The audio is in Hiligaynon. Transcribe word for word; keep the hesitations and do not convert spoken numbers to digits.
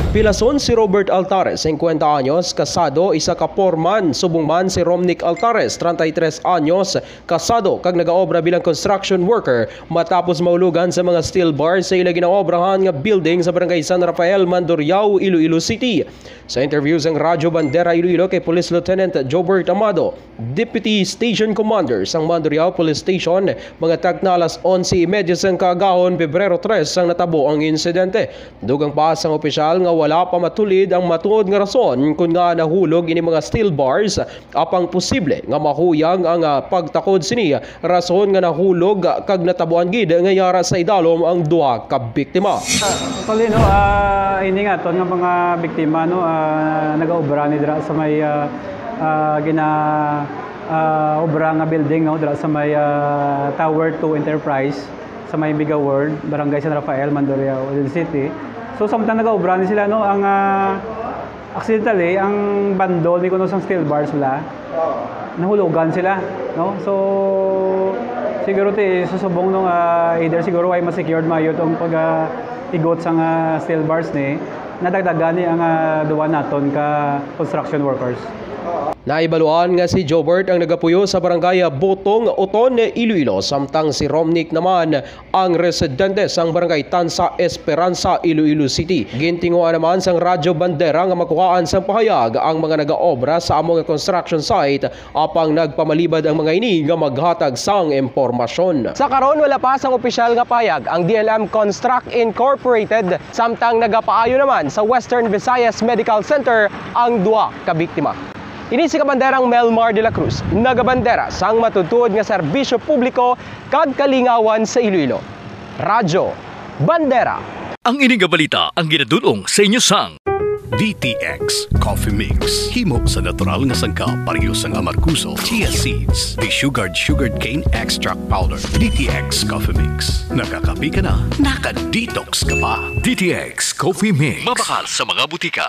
Pilason si Robert Altares, singkwenta anyos, kasado, isa ka foreman, subong man si Romnick Altares, treinta y tres anyos, kasado kag nagaobra bilang construction worker, matapos mahulogan sa mga steel bars sa ila ginaobrahan nga building sa Barangay San Rafael, Mandurriao, Iloilo City. Sa interview sang Radyo Bandera Iloilo kay Police Lieutenant Jobert Amado, Deputy Station Commander sang Mandurriao Police Station, mga takna alas onse y media sang kaagahon, Pebrero tres, sang natabo ang insidente. Dugang pa sang opisyal nga wala pa matulid ang matuod nga rason kon ngaa nahulog ini mga steel bars, apang posible nga mahuyang ang, ah, pagtakod sini, rason nga nahulog kag natabuan gid nga yara sa idalom ang duha ka biktima. Actually, no, ah, ini nga aton nga mga biktima, no, ah, nagaobra ni dira sa may, ah, ah, gina, ah, obra nga building, no, dira sa may, ah, Tower two Enterprise, sa may Mega World, Barangay San Rafael, Mandurriao, Oil City. So, samtang nagaobra ni sila, no, ang, ah, accidentally, ang bandol ni kuno sang steel bars sila, nahulogan sila, no? So, siguro ti susubong, no, ah, either siguro ay ma-secured maayo tong pag, ah, igot sang, ah, steel bars ni, nadagdagan ni ang, ah, duwa naton ka construction workers. Naibaluan nga si Jobert ang nagapuyo sa barangay Botong, Oton, Iloilo, samtang si Romnick naman ang residente sang barangay Tansa Esperanza, Iloilo City. Gintinguha naman sang Radyo Bandera nga makuhaan sang pahayag ang mga nagaobra sa amo nga construction site, apang nagpamalibad ang mga ini nga maghatag sang impormasyon. Sa karon, wala pa sang opisyal nga pahayag ang D L M Construct Incorporated, samtang nagapaayo naman sa Western Visayas Medical Center ang duha ka biktima. Ini si Kabanderang Melmar de la Cruz, nagabandera sang matutuod nga serbisyo publiko kag kalingawan sa Iloilo. Radyo Bandera. Ang ini nga balita ang ginadul-ong sa inyo sang D T X Coffee Mix. Himo sa natural nga sangkap, pareho sang amargoso, chia seeds, desugared sugarcane extract powder. D T X Coffee Mix. Nakakape ka na, naka-detox ka pa. D T X Coffee Mix. Mabakal sa mga butika.